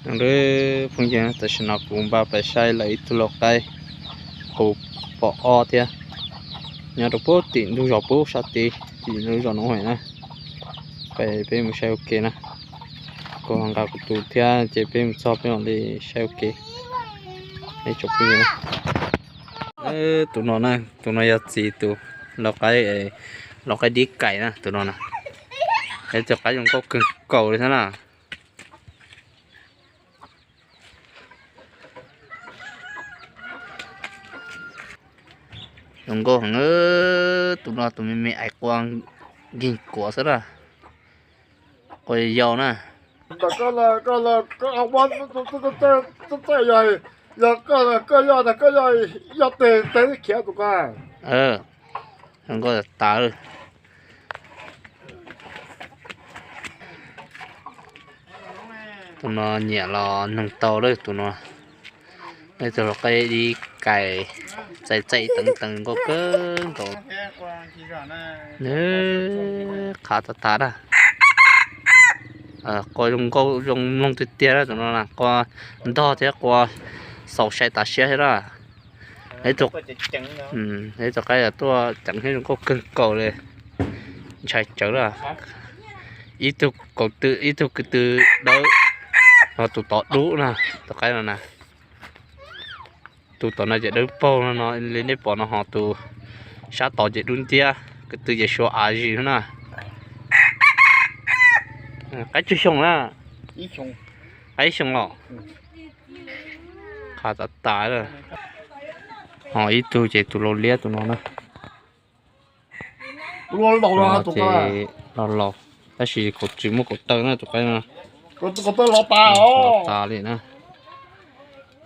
Phooj ywg, tam sim no kuv npaj pais saib lawv ib tug lau qaib qus pom ob thiab, nyob rau puag tim ntug zos puag sab tid, tim ntug zos Noov Haim na. Peb mus saib ua ke na, kuv ho nqa kuv tus thiab ces peb mus txog peb mam li saib ua ke. Ib tsoom phooj ywg, tus no na, tus no yog txiv tus lau qaib, lau qaib dib kais na tus no na. Es tus qaib zoo nkauj kawg nkaus li thiab na. Zoo nkauj heev, tus no tus me me ais qua nkeeg kuav xwb na, qua yau na. Yog koj yog, yog koj yog, koj yog tes tes khiav tus ko. Zoo nkauj tas tas. Tus no nyiam los noog tau lawm tus no. Ib tug lau qaib dib kais txaij txaij teev teev nkauj kawg nkaus. Qhav tas tas na. Qua zoo nkauj zoo mloog tiag tiag na tus no, qua ntog thiab qua xaus sai tas siab thiab na. Ib tug qaib tuaj ceev thiab zoo nkauj kawg nkaus li. Ntshai tsawv na. Ib tug kaus tw, ib tug ko tw dawb, ho tus tod dub na, tus qaib no na. Tus tom no ces dawb paug no no li nej pom no, ho tus sab tod ces dub nciab, ko tw ces suav av zis na. Qaib tsawg xyoo na? Qaib ib xyoo los? Qhav tas tas. Ho ib tug ces tus laus liab tus no na. Tus no ces laus laus, tab sis kaum tsis muaj kaum taw na tus qaib no. Los tas li na.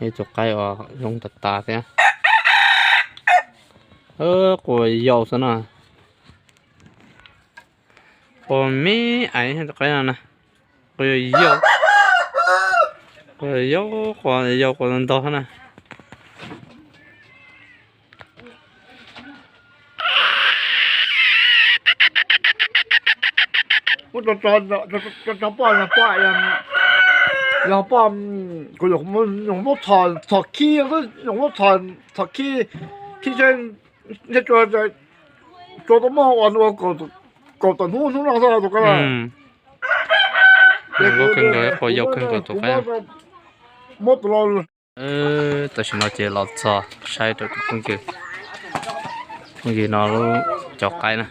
Ib tus qaib uas zoo tas tas thiab. Qua yau xwb na. Qua me ais tus qaib no na. Qua yau, qua yau, qua yau qua ntog na. Muab tso tso poj, poj, yog poj, kuv yuav muab txhom khib, yuav muab txhom khib, khib seb ntshe tsuas tau muaj ua kaum tawm hnub hnub no xwb tus qaib. Muab tus lau. Tam sim no ces los txog saib rau tus phooj ywg, phooj ywg no lub cov qaib na.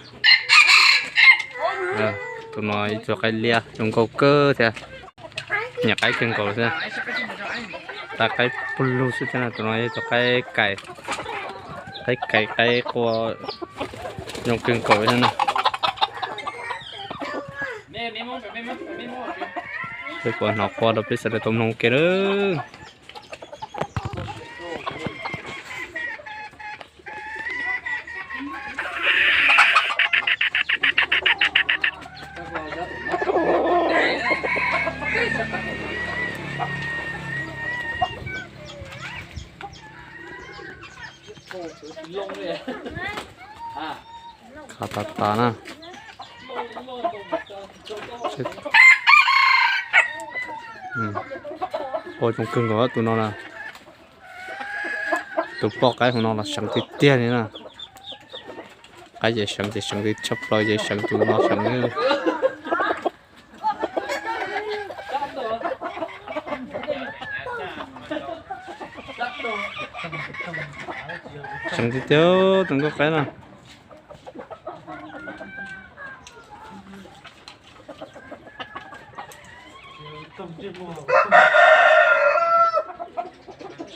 Tus no ib tug qaib liab zoo nkauj kawg thiab. Nyiam qaib kawg nkaus thiab. Tab qaib pug lug xwb thiab na, tus no yog tus qaib kais, qaib kais qaib qua zoo kawg nkaus thiab na. Peb puas hnov qua rau peb sawv daws tau mloog ua ke na. Qhav tas tas na. Qua zoo kawg nkaus tus no na. Tus poj qaib hauv no los seev tiag tiag li na. Qaib ces seev ces seev tiag, tshaj plaws ces seev tus no seev. Seev tiag tiag tus nkauj qaib no.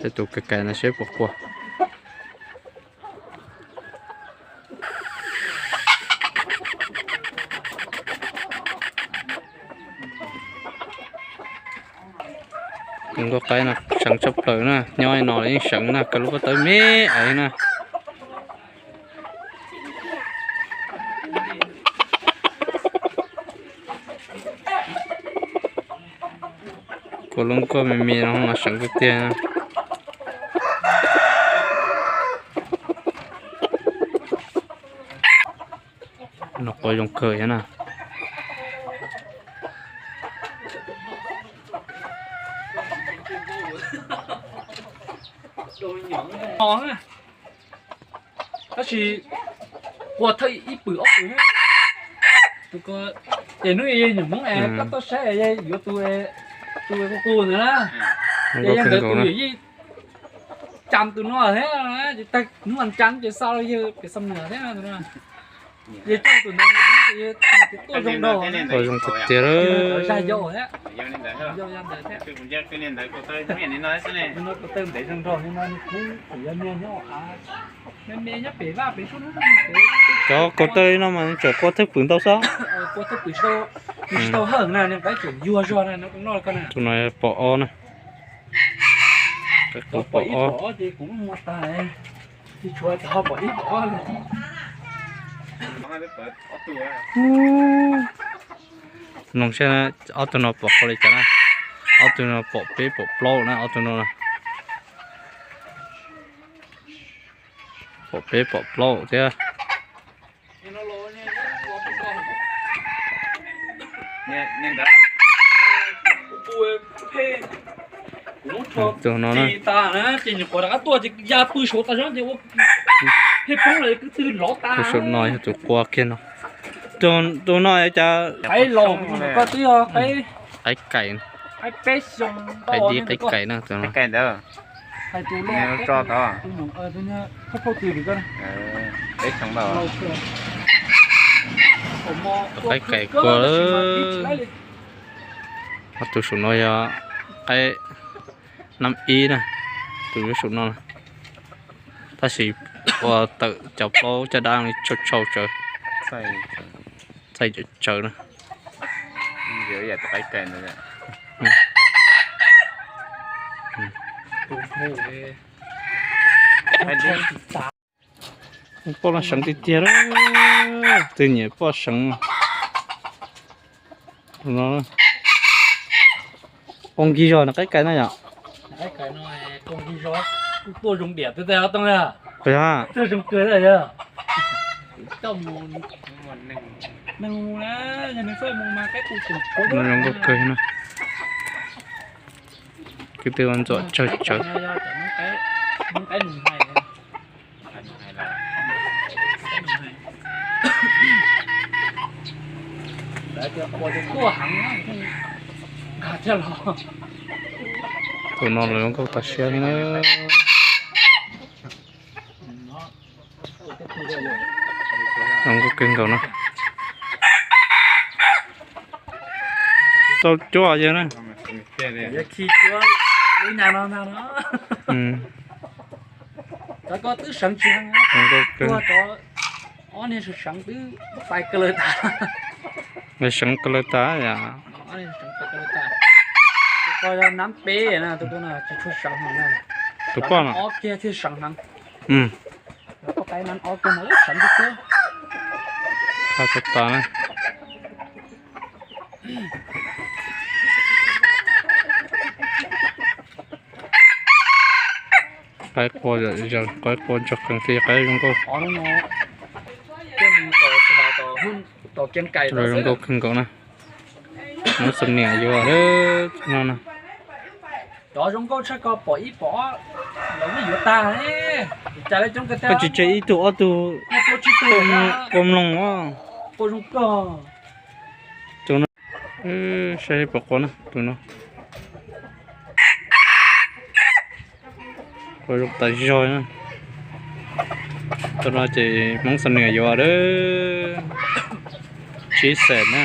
Saib tus kais kais no seb puas qua. Tus nkauj qaib no seev tshaj plaws na, nyob no yeej seev na, kawg lub pob tawb me ais na. Kua lub nkuaj me me no mas seev tiag tiag. No qua zoo kawg thiab na. Tab sis qua thawj ib pwm ob pwm. Ces hnub yog nyuam Hmoob es koj tuaj saib yuav tus, tus qus qus ntawd na. Ces yog ntawd tus yawm yij cam tus no thiab, ces tag hnub mas cam ces xa los yawg pem Xam Nuam thiab tus no. Yawg coj tus ntawd, yawg tuaj zoo nraug, zoo tiag tiag lawm. Zaj yau thiab, yau ntawd thiab. Tus no kaus tawj ntev zoo nraug li no, nws kuj yog niag nyob, me me nyob pem vaj pem sub. Cov kaus tawj li no mas tseem qua thawj pwm ntau xwb. Qua thawj pwm tsis tau, tsis tau hawj na, nws qaib tseem yuag zog na, no koj noj koj na. Tus no pom ob na. Qaib qus pom ob. Ces kuv muag tas, tsis tshuav tau pom ib pom ob. Mloog saib ob tug no pom qhov li cas na. Ob tug no pom peb pom plaub na, ob tug no na. Pom peb pom plaub thiab. Tus no na. Tus saum no yog tus qua kiag no. Tus no cas qaib kaim, qaib dib qaib kaim na tus no. Tus qaib kaim qua. Ho tus saum no yog qaib nab ib na, tus saum no. Tab sis ua tawm cov plaub caj dab li tshau tshau tsawv, txaij tsawv na. Poj no seev tiag tiag, twb nyiam poj seev. Qau nkig zog no qaib kaim no yom. Zoo nkauj kawg na. Kwv tij ua ntxuam tsawg tsawv. Tus no los zoo nkauj tas siab li na. Zoo nkauj kawg nkaus na. Tau cuab yawg na. Cov ko twb seev tsis heev, ua cov ob niag seev seev twb pais kawg lawm tas. Seev kawg lawm tas yom. Tus ko yog nab peb na, tus ko tsis tshua seev heev na. Tus poj no ob kiag thiaj seev heev. Poj qaib nab ob kiag no seev tiag tiag. Qaib qua, qaib qua ntsoog kawg thiab qaib zoo nkauj. Zoo nkauj kawg nkaus na. Hmoob Xam Nuam yuav no na. Cov zoo nkauj tshaj ko pom ib pom los yeej yuav tag. Koj tsis tseg ib tug ob tug qua mloog os. Saib pom qua na tus no. Qua zoo tas zog na. Tus no ces Hmoob Xam Nuam yuav lawm. Tsib xees na.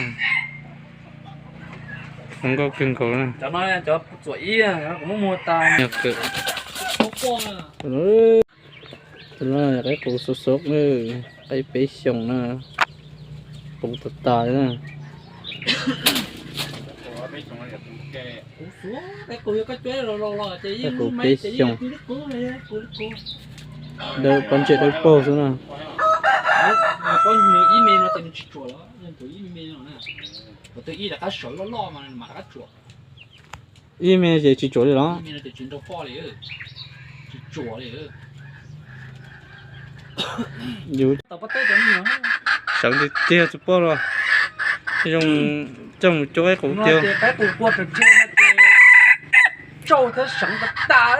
Zoo nkauj kawg nkaus na. Tus no qaib qus xub xub na, qaib peb xyoos na, qus tas tas na. Qaib qus peb xyoos, dawb pob ntseg dawb paug xwb na. Ib me ces tsis tsuam li los. Yus seev tiag tiag tus poj los, zoo coj mus cuab qaib qus tiag. tsauj thiab seev tas tas.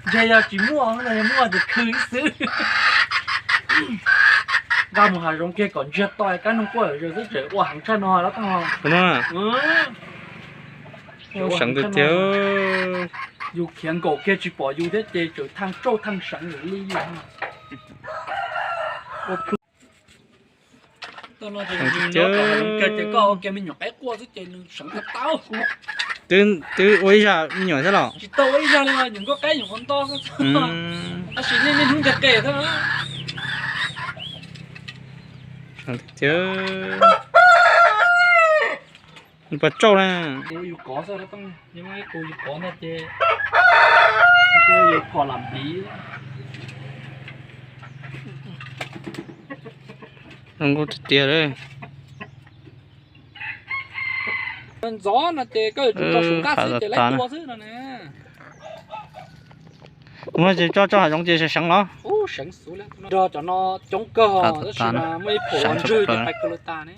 Ntshe yog tsis muaj no, yog muaj ces khw ib xwb. Nqa mus hav zoov kiag kom ntsiag to, kab noog quaj zom zaws xwb tseem ua heev tshaj no lawm. Seev tiag tiag. Yus khiav nkaum kiag tsis pom yus thiab ces tseem thaj tsauj thaj seev li li. Ces koj ua kiag me nyuam qaib quaj xwb ces nws seev tau tau. Twb ua ib zaj me nyuam thiab los? Tsis tau ua ib zaj li, nyuam nkauj qaib nyuam qhuav nto xwb. Tab sis niaj niaj hnub ntiag qe thiab. Seev tiag tiag. Nws puas tsauj na? Yus kov xwb, yus kov ntag ces yus kov lam npliv. Zoo nkauj tiag tiag li. Ntxov no ces koj yuav tsum tso saum nqaj xwb ces lawv tua xwb no ne. Ua no ces tso tso hav zoov ces seev los? Nrog cov no coob kawg, tab sis mas muaj ib phaum uas ntswg ces pais kawg lawm tas ne.